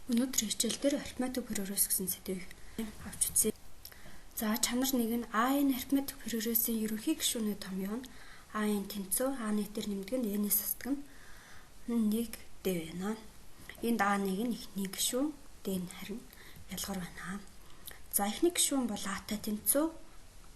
Өнөөдрийн хичээл дээр арифметик прогресс гэсэн сэдвийг авч үзье. За, чанар нэг нь А-ын арифметик прогрессийн ерөнхий гишүүний томьёо нь А-ын тэнцүү А1 дээр нэмдэг нь n-ээс хасдаг нь 1 D байна. Энд А1 нь эхний гишүүн, D нь харин ялгар байна. За, эхний гишүүн бол А-тай тэнцүү,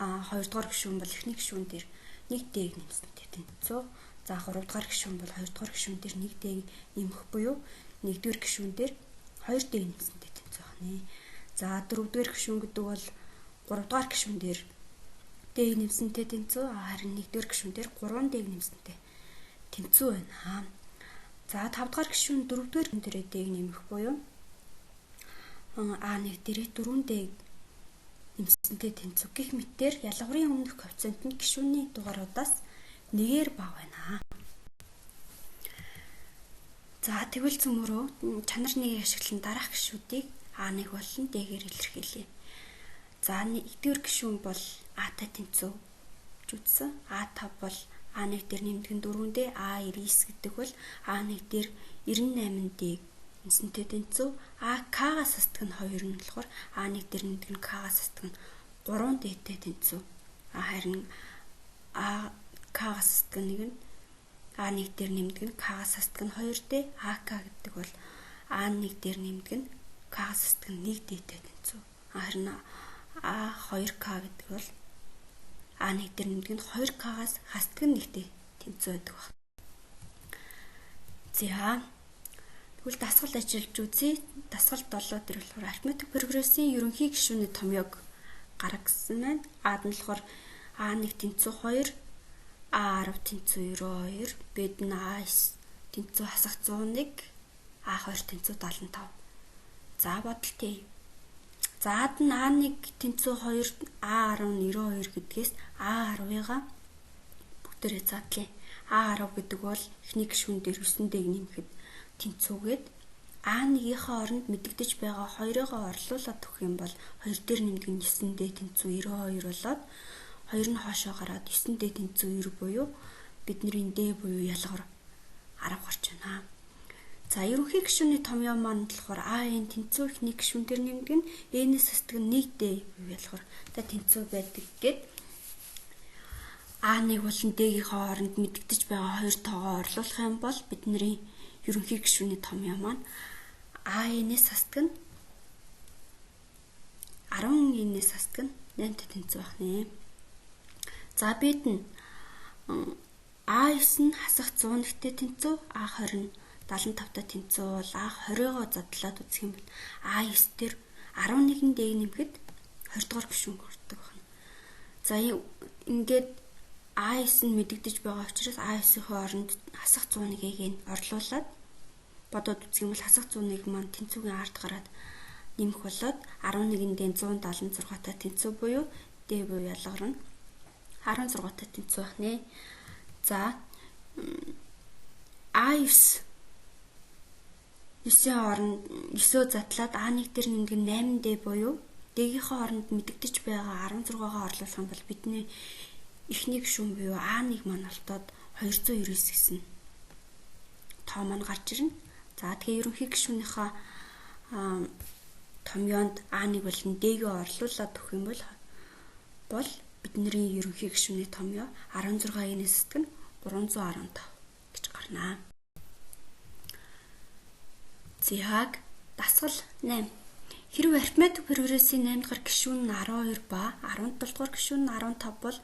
а хоёрдугаар гишүүн бол эхний гишүүн дээр 1 D-г нэмсэнтэй тэнцүү. За, гуравдугаар гишүүн бол хоёрдугаар гишүүн дээр 1 D-г нэмэх буюу нэгдүгээр гишүүн дээр 2 D нэмсэнтэй тэнцүү байна. За, дөрөвдүгээр гишүүн гэдэг бол гуравдугаар гишүүн дээр D нэмсэнтэй тэнцүү, харин нэгдүгээр гишүүн дээр 3 D нэмсэнтэй тэнцүү байна. За, тавдугаар гишүүн дөрөвдүгээр дээр D нэмэх буюу А1 дээрээ 4 D нэмсэнтэй тэнцүү гэх мэтээр ялгаврын өмнөх коэффициент нь гишүүний дугааруудаас нэгээр бага байна. За, тэгвэл цөмөрөө чанар нэгийг ашиглан дараах гишүүдийг А1 болон D-гээр илэрхийлье. За, нэгдүгээр гишүүн бол А-тай тэнцүү гэж үзсэн. А5 бол А1 дээр нэмдэг нь 4D, А99 гэдэг бол А1 дээр 98D нэмсэнтэй тэнцүү. АК-гаас хасдаг нь 2 нь болохоор А1 дээр нэмдэг нь К-гаас хасдаг нь 3D-тэй тэнцүү. А харин АК-гаас хасдаг нэг нь А1 дээр нэмдэг нь К-гаас хасдаг нь 2D, АК гэдэг бол А1 дээр нэмдэг нь К-гаас хасдаг нь 1D-тэй тэнцүү. Харин А2К гэдэг бол А1 дээр нэмдэг нь 2К-гаас хасдаг нь 1-тэй тэнцүү байдаг байна. За, тэгвэл дасгал ажиллаж үзье. Дасгал 7 дээр болохоор арифметик прогрессийн ерөнхий гишүүний томьёог гарга гэсэн байна. А-д нь болохоор А1 тэнцүү 2, А10 тэнцүү 92, Б-д нь А9 тэнцүү хасах 101, А20 тэнцүү 75. За, бодолтой. За, А-д нь А1 тэнцүү 2, А10 92 гэдгээс А10-ыгаа бүгдээрээ задлаа. А10 гэдэг бол эхний гишүүн дээр 9-д нэмэхэд тэнцүүгээд А1-ийнхээ оронд мэдэгдэж байгаа 2-ыгаа орлуулад өгөх юм бол 2 дээр нэмдэг нь 9-д тэнцүү 92 болоод 2 нь хоошоо гараад 9D тэнцүү 90 буюу бидний D буюу ялгар 10 гарч байна. За, ерөнхий гишүүний томьёо маань болохоор А-ын тэнцүү эхний гишүүн дээр нэмдэг нь N-ээс хасдаг нь 1D буюу ялгар та тэнцүү байдаг гэд А1 болон D-ийнхээ оронд мэдэгдэж байгаа хоёр тоогоо орлуулах юм бол бидний ерөнхий гишүүний томьёо маань А-н-ээс хасдаг нь 10-н-ээс хасдаг нь 8-тай тэнцүү байх нэ. За, бид нь А9 нь хасах 101-тэй тэнцүү, А20 нь 75-тай тэнцүү бол А20-гоо задлаад үзэх юм бол А9 дээр 11 D нэмэхэд 20 дугаар гишүүн гардаг байна. За, ингээд А9 нь мэдэгдэж байгаа учраас А9-ийн оронд хасах 101-ийг нь орлуулад бодоод үзэх юм бол хасах 101 маань тэнцүүгийн ард гараад нэмэх болоод 11 D 176-тай тэнцүү буюу D буюу ялгар нь 16-тай тэнцүү байх нэ. За, А9 9-ийн оронд 9-өө задлаад А1 дээр нэмдэг нь 8D буюу D-ийнхээ оронд мэдэгдэж байгаа 16-гаа орлуулах юм бол бидний эхний гишүүн буюу А1 маань олдоод 299 гэсэн тоо маань гарч ирнэ. За, тэгэхээр ерөнхий гишүүнийхээ томьёонд А1 болон D-гээ орлуулад өгөх юм бол бидний ерөнхий гишүүний томьёо 16-ийн хэсэг нь 315 гэж гарна. Зяаг дасгал 8. Хэрвээ арифметик прогрессийн 8 дугаар гишүүн нь 12 ба 17 дугаар гишүүн нь 15 бол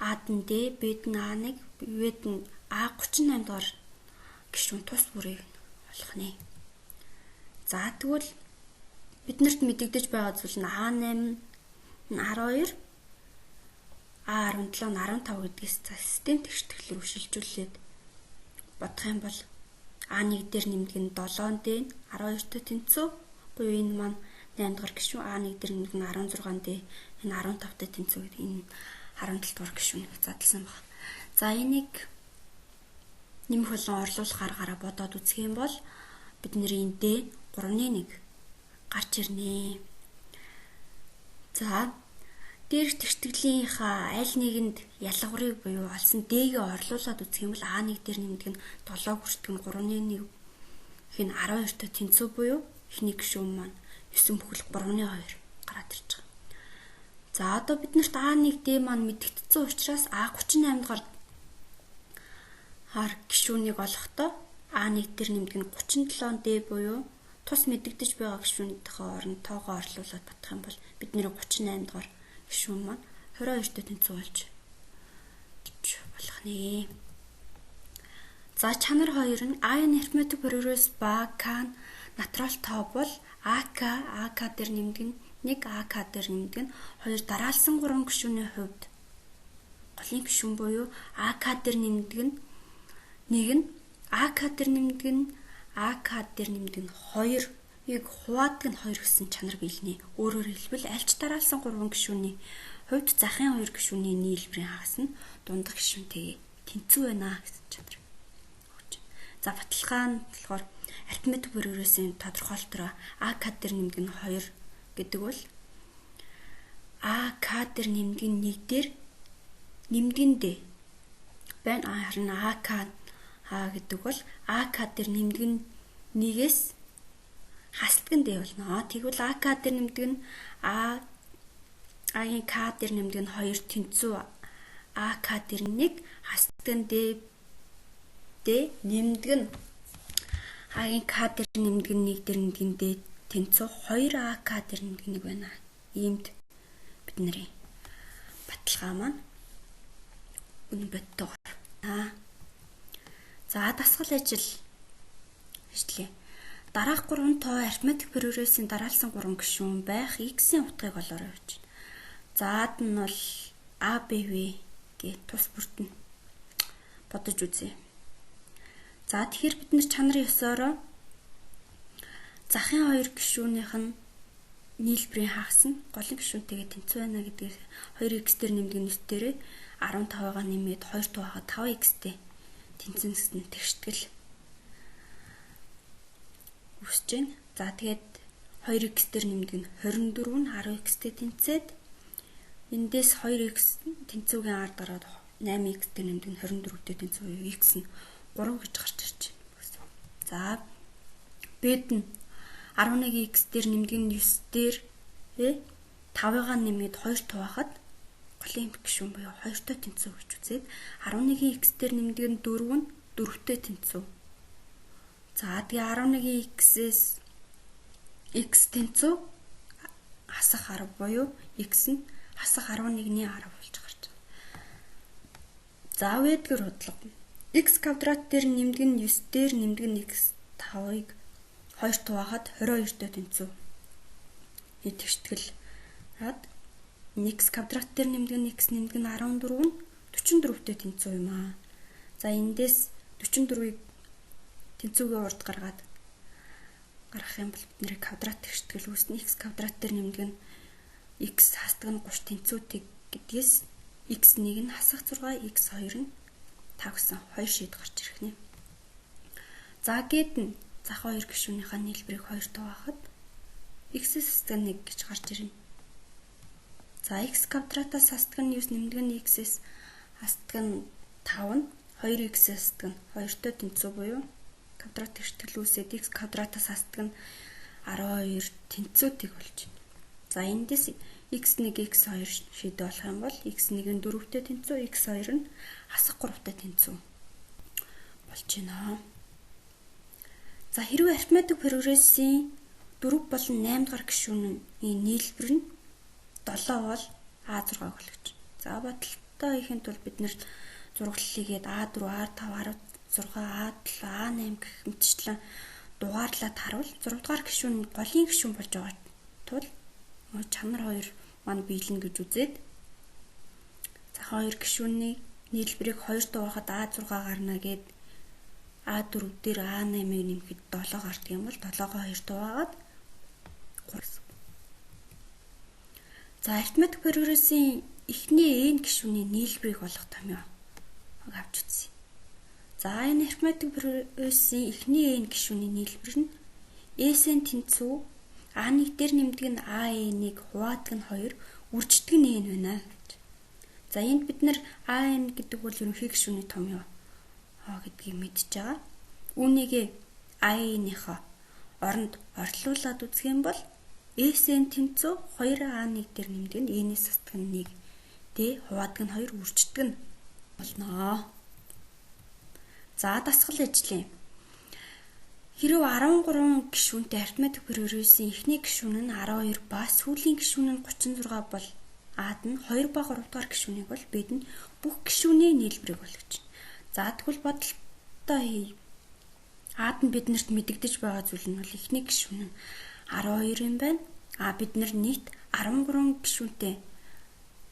А-д нь D, Б-д нь А1, В-д нь А38 дугаар гишүүн тус бүрийг олох нэ. За, тэгвэл биднэрт мэдэгдэж байгаа зүйл нь А8 нь 12, А17 нь 15 гэдгээс систем тэгштгэл рүү шилжүүлээд бодох юм бол А1 дээр нэмдэг нь 7D 12-тэй тэнцүү буюу энэ маань 8 дугаар гишүүн, А1 дээр нэмдэг нь 16D энэ 15-тай тэнцүү гэдэг энэ 17 дугаар гишүүнийг задлсан байна. За, энийг нэмэх болон орлуулах аргаараа бодоод үзэх юм бол бидний D 3-1 гарч ирнэ. За, дээрх тэгштэглийнхаа аль нэгэнд ялгаврыг буюу олсон D-гээ орлуулад үзэх юм бол А1 дээр нэмдэг нь 7 хүртэг нь 3-1 хин 12-той тэнцүү буюу Эхний гишүүн маань 9 бүхэл 3-2 гараад ирж байгаа. За одоо бид нарт А1 D маань мэдэгдсэн учраас А38 дугаар хар гишүүнийг олохдоо А1 дээр нэмдэг нь 37 D буюу тус мэдэгдэж байгаа гишүүнийхээ оронд тоогоо орлуулад батах юм бол бидний 38 дугаар гишүүн маань 22-тэй тэнцүү болж болох нэ. За чанар 2 нь А-ын арифметик прогресс ба К нь натурал тоо бол АК АК дээр нэмдэг нь 1 АК дээр нэмдэг нь 2 дараалсан 3 гишүүний хувьд голын гишүүн буюу АК дээр нэмдэг нь 1 нь АК дээр нэмдэг нь АК дээр нэмдэг нь 2-ыг хуваадаг нь 2 гэсэн чанар биелнэ. Өөрөөр хэлбэл альч дараалсан 3 гишүүний хувьд захын 2 гишүүний нийлбэрийн хагас нь дундах гишүүнтэйгээ тэнцүү байна гэсэн чанар. За баталгаа нь болохоор арифметик прогрессийн тодорхойлолтоор АК дээр нэмдэг нь 2 гэдэг бол АК дээр нэмдэг нь 1 дээр нэмдэг нь D байна. Харин АК А гэдэг бол АК дээр нэмдэг нь 1-ээс хасдаг нь D болно. Тэгвэл АК дээр нэмдэг нь А А-ийн К дээр нэмдэг нь 2 тэнцүү АК дээр 1 хасдаг нь D D нэмдэг нь А-ийн К дээр нэмдэг нь 1 дээр нэмдэг нь D тэнцүү 2АК дээр нэмдэг 1 байна. Иймд бидний баталгаа маань үнэн бодтойгоор. За дасгал ажил ажлаа. Дараах 3 тоо арифметик прогрессийн дараалсан 3 гишүүн байх x-ийн утгыг олоорой гэж. За ад нь бол А Б В гэ тус бүрт нь бодож үзье. За тэгэхээр бид нар чанарын ёсоороо захын 2 гишүүнийх нь нийлбэрийн хагас нь голын гишүүнтэйгээ тэнцүү байна гэдгээр 2x дээр нэмдэг нь 9 дээрээ 15-аа нэмээд 2 тугаахад 5x-тэй тэнцэн гэсэн тэгштгэл үүсэж байна. За тэгээд 2x дээр нэмдэг нь 24 нь 10x-тэй тэнцээд эндээс 2x тэнцүүгийн ард гараад 8x дээр нэмдэг нь 24-тэй тэнцүү буюу x нь 3 гэж гарч ирж байна. За B-д нь 11x дээр нэмдэг нь 9 дээр 5-ыг нэмээд 2 тугаахад голын гишүүн буюу 2-той тэнцүү гэж үзээд 11x дээр нэмдэг нь 4 нь 4-тэй тэнцүү. За тэгээ 11x-ээс x тэнцүү хасах 10 буюу x нь хасах 11-ний 10 болж гарч байна. За В-р бодлого. X квадрат дээр нэмдэг нь 9 дээр нэмдэг нь x 5-ыг 2 тугаахад 22-той тэнцүү. Тэгштгэл хаад x квадрат дээр нэмдэг нь x нэмдэг нь 14 нь 44-тэй тэнцүү юм аа. За эндээс 44-ийг тэнцүүгийн урд гаргаад гаргах юм бол бидний квадрат тэгштгэл үүснэ. X квадрат дээр нэмдэг нь x хасдаг нь 30 тэнцүүтэй гэдгээс x1 нь хасах 6, x2 нь 5 гэсэн 2 шийд гарч ирэх нэ. За гээд нь зах 2 гишүүнийхээ нийлбэрийг 2 тугаахад x-ээс хасдаг нь 1 гэж гарч ирнэ. За x квадратаас хасдаг нь 9 нэмдэг нь x-ээс хасдаг нь 5 нь 2x-ээс хасдаг нь 2-той тэнцүү буюу квадрат тэгштгэл үүсээд x квадратаас хасдаг нь 12 тэнцүү тэг болж байна. За эндээс x1 x2 шийдэ болох юм бол x1 нь 4-тэй тэнцүү, x2 нь хасах 3-тай тэнцүү болж байна. За хэрвээ арифметик прогрессийн 4 болон 8 дугаар гишүүний нийлбэр нь 7 бол А6-г олгож. За бодолтой хийхин тулд бид нэр зураглал хийгээд А4, А5, А6, А7, А8 гэх мэтчлэн дугаарлаад харуул 6 дугаар гишүүн нь голын гишүүн болж байгаа тул чанар 2 маань биелнэ гэж үзээд захын 2 гишүүний нийлбэрийг 2 дугаахад А6 гарна гээд А4 дээр А8-ыг нэмэхэд 7 гардаг юм бол 7-гоо 2 дугаагаад 3 гэсэн. За арифметик прогрессийн эхний n гишүүний нийлбэрийг олох томьёо авч үзье. За энэ арифметик прогрессийн эхний n гишүүний нийлбэр нь S-н тэнцүү А1 дээр нэмдэг нь АН-ыг хуваадаг нь 2, үрждэг нь n байна гэж. За энд бид нар АН гэдэг бол ерөнхий гишүүний томьёо гэдгийг мэдж байгаа. Үүнийг АН-ийнхаа оронд орлуулад үзэх юм бол SN тэнцүү 2A1 дээр нэмдэг нь N-ээс хасдаг нь 1, D хуваадаг нь 2, үрждэг нь болно. За дасгал ажлын. Хэрв 13 гишүүнтэй арифметик прогрессийн эхний гишүүн нь 12 ба сүүлийн гишүүн нь 36 бол А-д нь 2 ба 3 дугаар гишүүнийг бол Б-д нь бүх гишүүний нийлбэрийг олгож байна. За тэгвэл бодолтой хий. А-д нь биднэрт мэдэгдэж байгаа зүйл нь бол эхний гишүүн нь 12 юм байна. А бид нар нийт 13 гишүүнтэй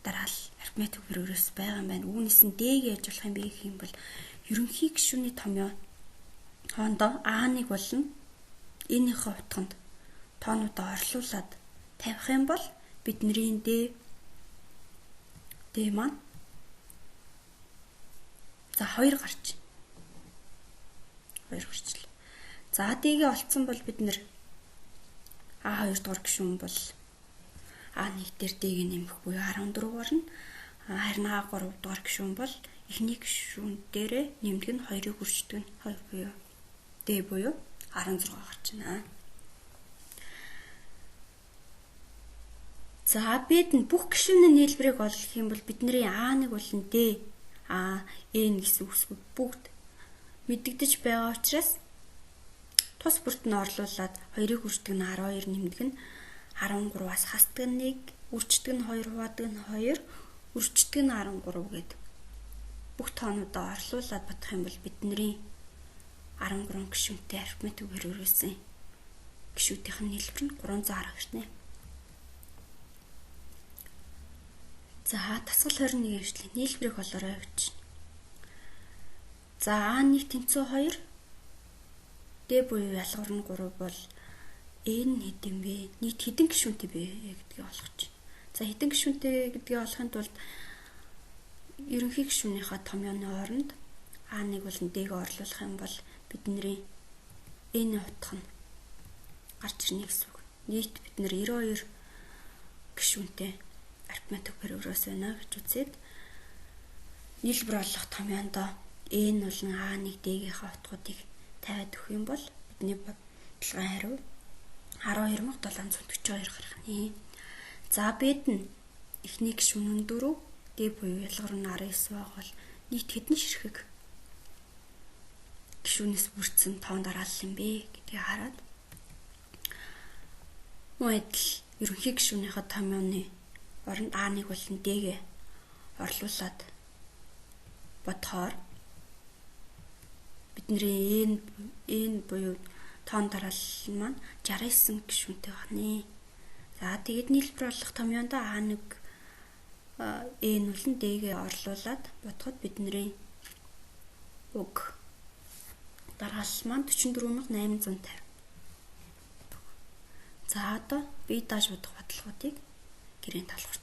дараал арифметик прогресс байгаа юм байна. Үүнээс нь D-г яаж болох юм бэ гэх юм бол ерөнхий гишүүний томьёо хоондоо А1 болон энийхээ утганд тоонуудаа орлуулад тавих юм бол бидний D маань за 2 гарч. 2 гарчлаа. За D-гээ олцсон бол бид нэр А2 дугаар гишүүн бол А1 дээр D-г нэмэх буюу 14 гарна. Харин А3 дугаар гишүүн бол эхний гишүүн дээрээ нэмдэг нь 2-ыг үрждэг нь 2 буюу D буюу 16 гарч байна. За бид бүх гишүүний нийлбэрийг олох юм бол бидний А1 болон D, А, N гэсэн үгсүүд бүгд мэдэгдэж байгаа учраас тус бүрт нь орлуулад 2-ыг үрждэг нь 12 нэмдэг нь 13-аас хасдаг нь 1, үрждэг нь 2, хуваадаг нь 2, үрждэг нь 13 гээд бүх тоонуудаа орлуулад бодох юм бол бидний 13 гишүүнтэй арифметик прогрессийн гишүүдийнх нь нийлбэр нь 312 нэ. За дасгал 21 ажлын нийлбэрийг олоорой гэж. За А1 тэнцүү 2, D буюу ялгуур нь 3 бол N хэд юм бэ? Нийт хэдэн гишүүнтэй бэ гэдгийг олох гэж. За хэдэн гишүүнтэй гэдгийг олохын тулд ерөнхий гишүүнийхээ томьёоны оронд А1 болон D-г орлуулах юм бол бидний N утга нь гарч ирнэ гэсэн үг. Нийт бид нэр 92 гишүүнтэй арифметик прогресс байна гэж үзээд нийлбэр олох томьёондоо N болон А1 D-гийнхаа утгуудыг тавиад өгөх юм бол бидний бодлогын хариу 12742 гарах нэ. За бид нь эхний гишүүн нь 4, D буюу ялгуур нь 19 байгаа бол нийт хэдэн ширхэг гишүүнээс бүрдсэн тоон дараалал юм бэ гэдгийг хараад мөн адил ерөнхий гишүүнийхээ томьёоны оронд А1 болон D-г орлуулад бодохоор бидний N буюу тоон дараалал маань 69 гишүүнтэй байна. За тэгээд нийлбэр олох томьёондоо А1 N болон D-г орлуулад бодоход бидний уг дараалал маань 44850. За одоо бие дааж бодох бодлогоодыг гэрээнд талбарт